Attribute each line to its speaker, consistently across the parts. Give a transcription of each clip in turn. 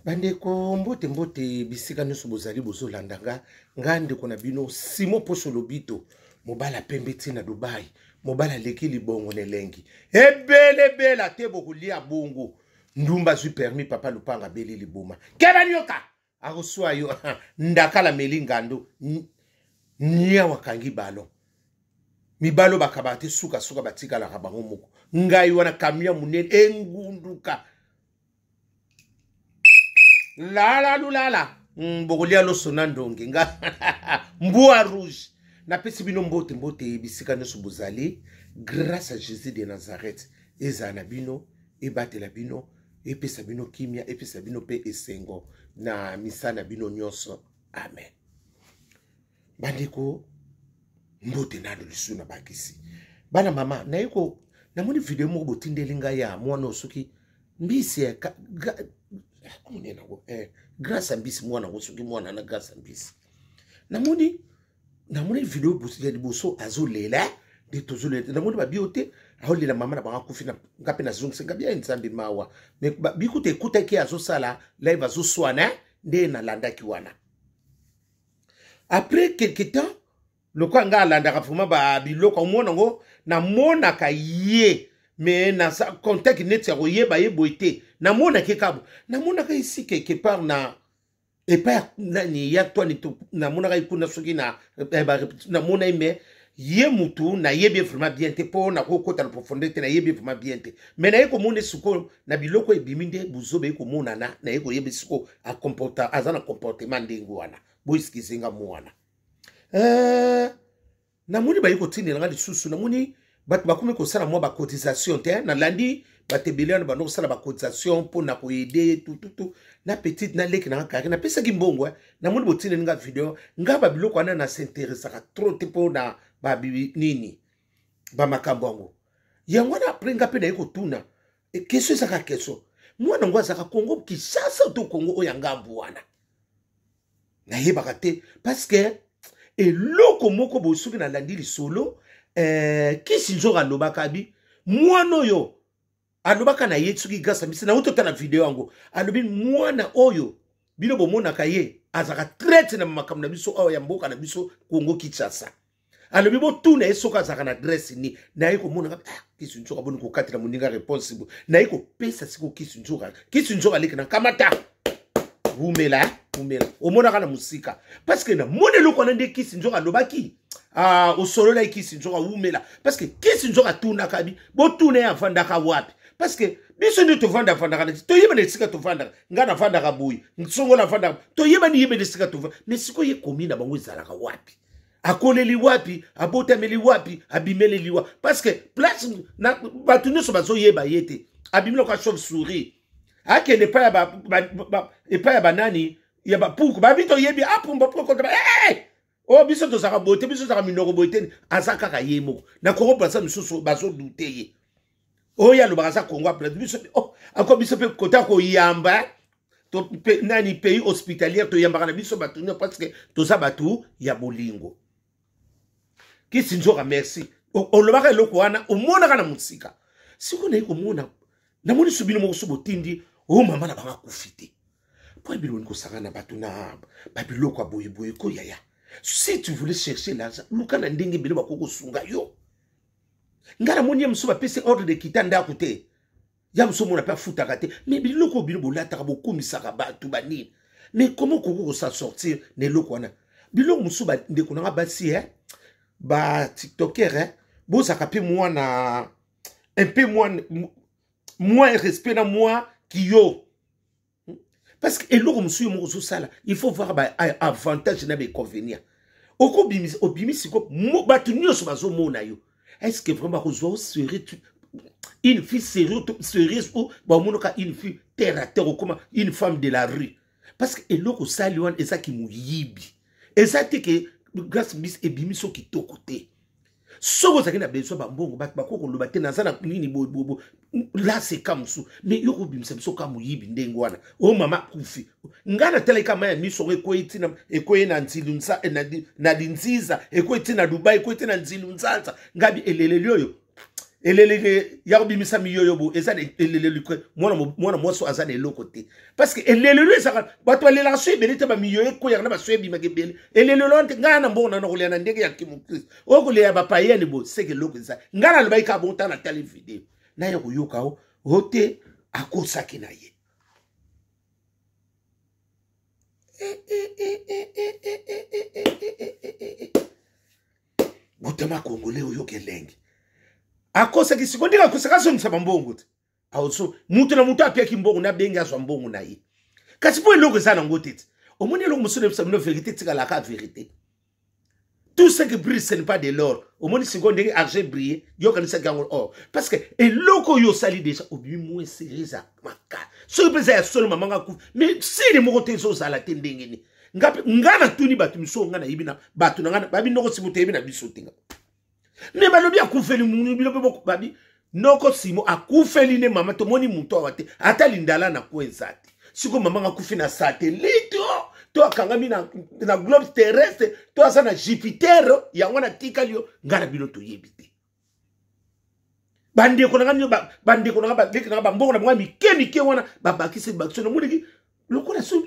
Speaker 1: Bandeko, mbote mbote bisika nyonso bozali bozolanda nga. Nga ndeko na bino Simon Poso Lobito, mobala pembe ti na Dubai, mobala aleki libongo na elengi ebelebela te, bokolia bongo. Ndumba azwi permis, papa lupanga abeli liboma, keba nyoka akoswa yo. Ndakala meli ngando niawa akangi ballon, mibalo bakabaka te, sukasuka batikalaka bango moko. Ngai wana camion monene engunduka lala lulala, bokolia loso na ndonge nga mbwa rouge. Napesi bino mbote mbote bisika nyonso bozali. Grâce à Jésus de Nazareth ezala na bino, ebatela bino, epesa bino kimia, epesa bino mpe esengo na misala na bino nyonso. Amen. Bandeko, mbote nano lisusu na bakisi bana mama. Naye ko namoni video moko botindeli ngai ya mwana oyo, soki mbisi ya grâce ya mbisi, mwana yango, soki mwana na grâce ya mbisi. Namoni video ya liboso, azolela nde tozolela. Namoni babio te, aolela mama na bango akufi. Nga mpe nazongisa nga bia Nzambe mawa. Me bikuta ekutaki azosala live, azoswana nde nalandaki wana. Après quelque temps, lokola nga alandaka vraiment babiloko, omona yango, namonaka ye, me naza contact neti ya koyeba ye boye te. Namonaki kabo, namonaka esi quelque part na epai ya nani ya twani, namonaka ye kuna, soki na namona ye, me ye mutu nayebi ye vraiment bien te, mpo nakokota na profondeur te. Nayebi ye vraiment bien te, me naye komona sikoyo na biloko ebimi nde buzoba ye komonana. Naye koyeba sikoyo akomporta, aza na comportement ndenge wana. Boexcuse nga mwana. Namoni baye kotindela nga lisusu, namoni bato bakomi kosala mwa bacotisation te. Nalandi bato ebele wana bando kosala bacotisation mpona koede tututu na petite na leki nanga kari napesaki mbongo. Namoni botindeli nga video. Nga babiloko wana nasinteresaka trop te mpo na babi nini bamakambo yango. Yango wana apres nga mpe naye kotuna question. Ezaka question, mwana yango azalaka Kongo Kinshasa to Kongo oyo ya ngambu wana? Nayebaka te, parce que eloko moko boye, soki nalandi lisolo, kisi nzoka alobaka bi mwana oyo alobaka na ye, soki grâce ambisi nauti otala video yango, alobi mwana oyo bino bomonaka ye azalaka traite na makambo na biso awa ya mboka na biso Kongo Kinshasa. Alobi botuna ye soki azalaka na adresse ni. Naye komona, ah, kisi nzoka boni kokatela moninga réponse bo. Naye kopesa siko kisi nzoka, kisi nzoka aleki na kamata, wumela wumela, omonaka na mosika, parce que namoni eloko wana nde kisi nzoka alobaki. Ah, osololaki kisi nzoka, wumela, parce que kisi nzoka atunaka bi botuna ye avandaka wapi, parce que biso nde tovanda vandaka na toyebana esika tovandaka. Ngai navandaka boye, nsongo navandaka, toyebani, yebana esika tovanda. Mais sikoyo ye komi na bango ezalaka wapi, akoleli wapi, abotameli wapi, abimeleli wapi? Parce que place na bato nyonso bazoyeba ye te. Abimi lokola chauve souris, akende epai ya epai ya banani ya bapuku, babi toyebi apumba po kota. Hey! Oyo biso tozalaka boye te, biso tozalaka minoko boye te. Aza kaka ye moko na Kongo Braza, misusu bazodute ye. Oyo alobaka aza Kongo Braza, biso, oh, ako biso mpe kota koyamba to, pe, nani, pays hospitalière, toyambaka na biso bato nyonso parce que toza bato ya bolingo. Kisi nzoka, merci, olobaka eloko wana, omonaka na mosika. Sikoyo naye komona, namoni so bino moko so botindi oyo mama na bango akufi te, mpo biloni kosangana na bato na babiloko ya boyeboye ko yaya. Si tu voulais chercher l'argent, luka na ndenge ebele bakoki kosunga yo. Ngai namoni ye mosusu bapesi ordre de kita ndako te, ya mosusu omona mpe afutaka te. Me biloko bino bolataka, bokumisaka bato banini, mais comment okoki kosa sortir na eloko wana? Biloko mosusu, bandeko nanga basi, ba tiktoker, bozalaka mpe mwana un peu moins respect na mwa kiyo, parce que eloko mosusu yo moko ozosala, il faut voir ba avantage na ba inconvénient. Okobimisa, obimisi ko bato nyonso bazomona yo. Est ce que vraiment akozwa o sérieux, une fille sérieux, sérieuse, ou bamonaka une fille terre à terre, okoma une femme de la rue? Parce que eloko osali wana ezaki moyibi. Eza te ke grâce bis ebimi so kitoko te. Soki ozalaki na besoin bambongo, bato bakoki koloba te naza na nini boyeboyebo la seka mosusu. Me yo kobimisa biso ka moyibi ndenge wana, oyo mama akufi. Ngai natalaki ka mai ya miso yango ekwei ntina, ekwei na nzilu na linziza, ekwei ntina Dubai, ekwei ntina nzilu nzanza. Ngai eleleli oyo. Eleleli ya kobimisa miyoyo bo eza na eleleli mwana mwasi aza na eloko te, parce que eleleli ezaka bato balelaka so ebele te, bamiyoyo ekweyaka na baso ebimaka ebele. Eleleli wana te. Ngai na mbongo na kolela na ndenge ya kimokristo oyo kolela bapayene bo seke eloko eza. Ngai nalobaki kaka bongo ntango natali video naye koyoka o te akosaki na ye. Botama congolais oyoka elengi. Akosaki siko ndenge akosaka, azongisa bambongo te. Aoso mutu na mutu apiaki mbongo, nabengi azwa mbongo na ye, kasi mpo eloko eza nango te. Ti omoni eloko mosusu nayebisa bino, vérité tikalaka vérité. Tout ce qui brille, ce n'est pas de l'or. Omoni sikoyo ndenge argent brille, yokanisaki yango or, parce que eloko oyo osali déjà, obimi mwa esere eza maka. Soki mpe eza ya solo, mama nga kufa, mais sili moko te ezozala te. Ndenge nini nga mpe nga natuni bato misusu, nga nayebi na bato na nga babi noko Simo toyebi na biso te. Nga me balobi akufeli munu bino mpe babi noko Simo akufeli ne mama. Tomoni moto awa te, ata lindala na ko eza te. Sikoyo mama nga akufi na satellite to akangami na globe terrestre to aza na Jupiter, yango natikali yo ngai na bino toyebi te. Bandeko na ngai, bandeko na ngai, baleki na ngai, bambongo na bango ya mike mike wana babakisi bakisi. Namonaki lokola so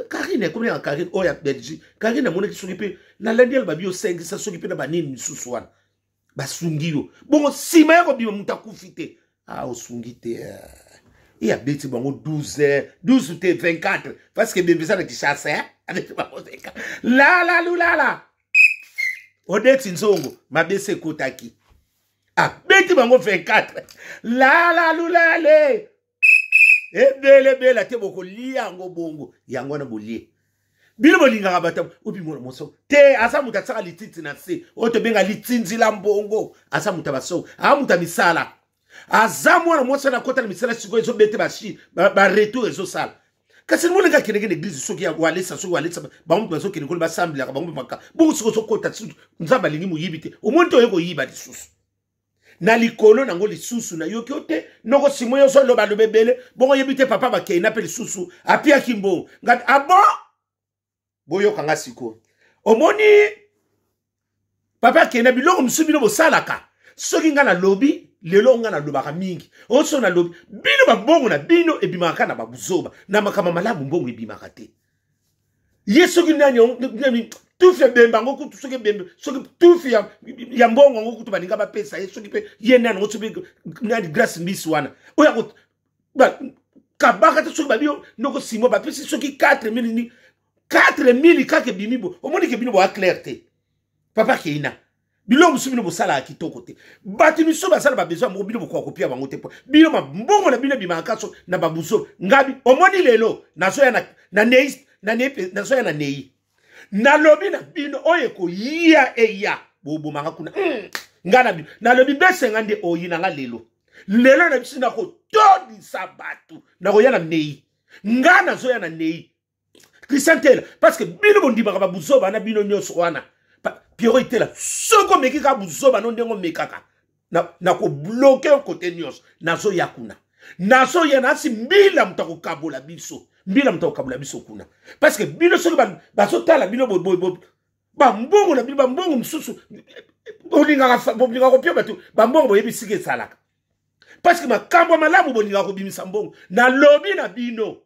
Speaker 1: Karine ekomi na Karine oyo ya Belgique. Karine amonaki soki mpe nalandi yalo babi osengisa soki mpe na banini misusu wana basungi yo bongo nsima ya kobima moto akufi te. Ah, osungi te e abeti bango 12 12 te 24, parce que ebembe eza na Kinshasa. Abeti bango 24 lala lulala odeti nzongo mabese ekotaki. Abeti bango 24 lala lulale ebelebela te. Bokolia yango bongo, yango wana bolie. Bino bolingaka bato obimona moso te. Aza moto atiaka lititi na se oyo tobenga litinzila mbongo. Aza moto ya basongo, aza moto ya misala, aza mwana mwasi wana akota na misala. Sikoyo ezobete bashi baretour ezosala, kasi monaka akendeke na eglise soki walesa, soki walesa bango moto bazokende kuna basambelaka bango maka bongo. Soki ozokota, Nzambe alingi moyibi te. Omoni te oye koyiba lisusu na likolo nango lisusu. Nayoki yo te noko Simo, yo ozoloba loba ebele bongo oyebi te. Papa bakei na mpe lisusu apiaki mbongo ngabi abo. Boyoka nga sikoyo. Omoni papa akenda biloko mosusu bino bosalaka. Soki nga nalobi lelo, nga nalobaka mingi oso nalobi bino babongo na bino ebimaka kaka na babuzoba na makambo malamu, mbongo ebimaka te. Ye soki nani tufi ebembe yango kutu, soki ebembe, soki tufi ya mbongo yango kutu balinga bapesa ye, soki mpe ye nani yango, soki nani Grâce Mbisi wana oyo kabaka te. Soki babi noko Simo bapesi soki 4000 ni 4000 kaka ebimi bo, omoni ke bino boa clair te. Papa Keina, biloko mosusu bino bosalaka kitoko te. Bato misusu basala babesoin moko, bino bokoka kopia bango te. Po bino mbongo na bino ebimaka kaso na babuso. Ngabi omoni lelo nazoya na nei, na nei, nazoya na nei. Nalobi na bino oyo ekoya eya bobomaka kuna. Nga na bino nalobi besenga nde oyina nga lelo. Lelo na biso nakotondisa bato, nakoya na nei. Nga nazoya na nei Christian Tela, parce que bino bondimaka babuzoba na bino nyonso wana. Piero Itela, soki omeki kaka buzoba no ndenge omekaka, nakobloke yo kote nyonso. Nazoya kuna, nazoya nasi mbila moto akokabola biso, mbila moto akokabola biso kuna, parce que bino soki bazotala bino bambongo na bino, bambongo mosusu bolingaka kopia bato bambongo, boyebi sika esalaka, parce que makambo ya malamu bolingaka kobimisa mbongo. Nalobi na bino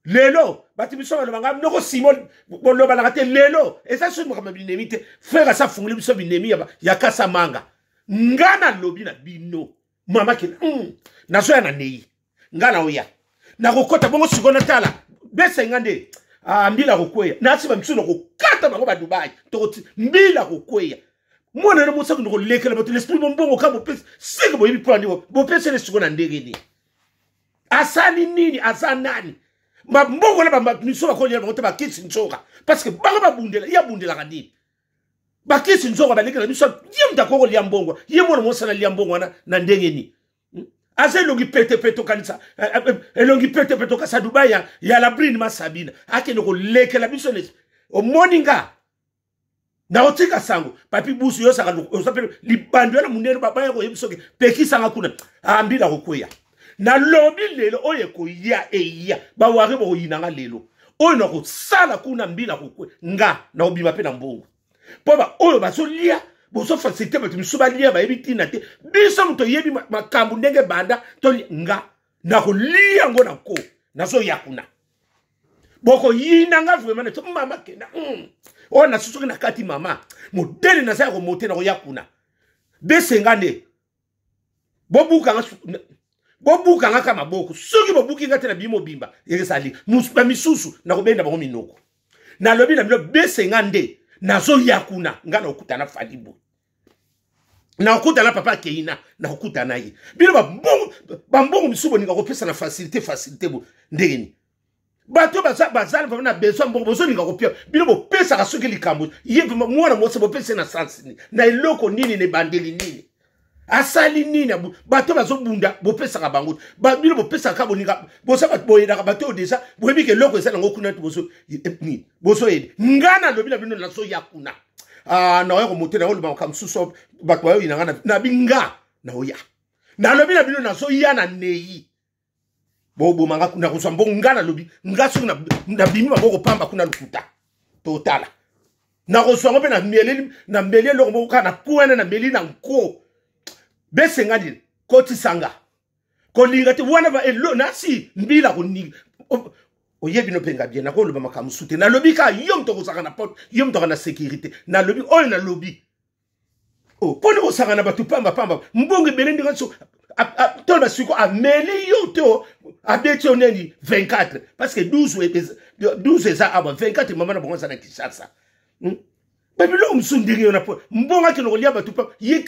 Speaker 1: lelo, bato biso balobanga noko Simo bolobanaka te. Lelo eza soki makambo ya binemi te. Frère asa afungoli biso binemi ya kasa manga. Nga nalobi na bino, mama kena nazoya na nei. Nga na oya nakokɔta bongo sikoyo natala besenga nde ah, mbila kokweya nasi bamisusu nakokata bango badubai tokoti mbila kokweya. Mwana na mosako nakolekela bato l'esprit bombongo ka bopesi seke boyebi mpo nini bopesele sikoyo na ndenge nini asali nini aza nani bambongo na bamiso bakolia bango te. Bakisi nzoka, parce que bango babundela ye abundelaka nini? Bakisi nzoka balekela biso. Ye moto akoki kolia mbongo, ye mwana mosala lia mbongo wana na ndenge nini? Aza elongi petepete, okanisa elongi petepete okasa Dubai ya Labrine Masabina. Akende kolekela biso. Omoni nga nakotika sango papi busu yo osaka oza mpe libando ya na monene babaya koyebi soki pekisanga kuna ambila kokweya. Nalobi lelo oyo ekoya eya baware bokoyinanga lelo oyo nakosala kuna mbila kokwe. Nga nakobima mpe na mbongo mpo ba oyo bazolia. Bozo facilité bato misusu balia, bayebi ntina te. Biso moto oyebi makambo ndenge banda to nga nakolia yango na ko nazoya kuna, bokoyina nga vraiment. Na mama kenda Oyo naso soki na kati mama modele naza ya komote, nakoya kuna besenga nde bobukanga, bobukanga ka maboko. Soki bobuki nga te na bimi mobimba, ezali bamisusu nakobenda bango minoko. Nalobi na bino, besenga nde nazoya kuna. Nga nakokutana Fally boye, nakokutana papa akeina, nakokutana ye. Bino bambongo misusu bolinga kopesa na facilité, facilité bo ndenge nini? Bato bazali vraiment na besoin mbongo, bozolinga kopia. Bino bopesaka soki likambo ye mwana mwasi, bopesi na sens nini, na eloko nini, na ebandeli nini, asali nini? Bato bazobunda, bopesaka bango. Bino bopesaka, bolinga boza bato boyedaka bato oyo déjà boyebi ke eloko eza nango kuna. Nini bozoyede? Nga nalobi na bino, nazoya kuna. Naoya komote, naoloba makambo mosusu, bato bayoyina nga. Nabi nga naoya, nalobi na bino, nazoya na nei, boboma nga kuna, kozwa mbongo. Nga nalobi, nga soki nabimi maboko pamba kuna, lokuta. Totala, nakozwa yango mpe nameleli, nameli eloko moko kaka na kwene, nameli na nko. Besenga nini? Kotisanga kolinga te wana elo nasi mbila koninga. Oyebi no mpe nga bien, nakoloba makambo mosusu te. Nalobi kaka yo moto okozalaka na porte, yo moto aka na sécurité. Nalobi oyo nalobi. Oh, mponi kosangana bato pamba pamba, mbongo ebele ndenge so toloba siko ameli yo to abeti yo neni 24, parce que 12 12 eza awa, 24 mama na bango aza na Kinshasa. Babiloko mosusu ndenge yo na po mbongo akende kolia bato pa ye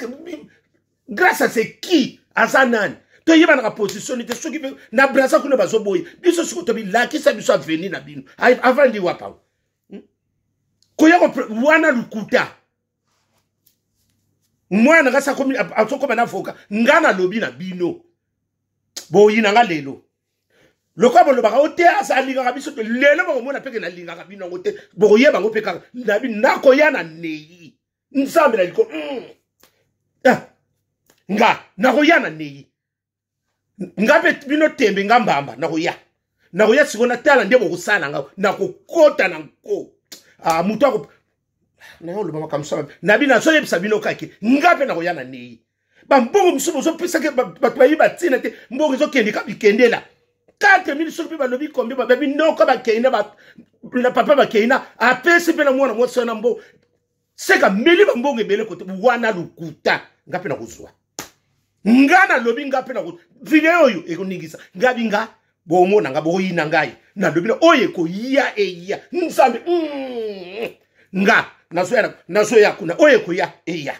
Speaker 1: grâce à c'est qui, aza nani, toyebanaka position te. Soki na Braza kuna bazoboya biso, siko tobilakisa biso avenir na bino avandi wapa. Koya wana lukuta. Mwana nga sakomi azokoma na voka. Nga nalobi na bino, boyina nga lelo lokola bolobaka o te asa alingaka biso te. Lelo bokomona peke nalingaka bino yango te, bokoyeba yango mpe kaka. Nabi nakoya na nei, Nzambe na likolo. Ah, nga nakoya na nei, nga mpe bino tembe, nga mbamba nakoya, nakoya sikoyo. Natala nde bokosala nga, nakokota na nko. Ah, moto ako naye oloba makambo sala na bino, nazoyebisa bino kake nga mpe nakoya na nei. Bambongo mosusu bozopesaki bato bayebi batina te, mbongo ezokende ka bikendela 4000. Soki mpe balobi kombi babi noko bakei na papa, bakei na apesi mpe na mwana mwasi wana mbongo, seka meli bambongo ebele kote wana lokuta. Nga mpe nakozwa, nga nalobi, nga mpe nakozwa. Video oyo ekoningisa nga binga, bomona nga, bokoyina ngai. Nalobi na oyo ekoya eya, Nzambe. Nga nazoya, nazoya kuna, oyo ekoya eya.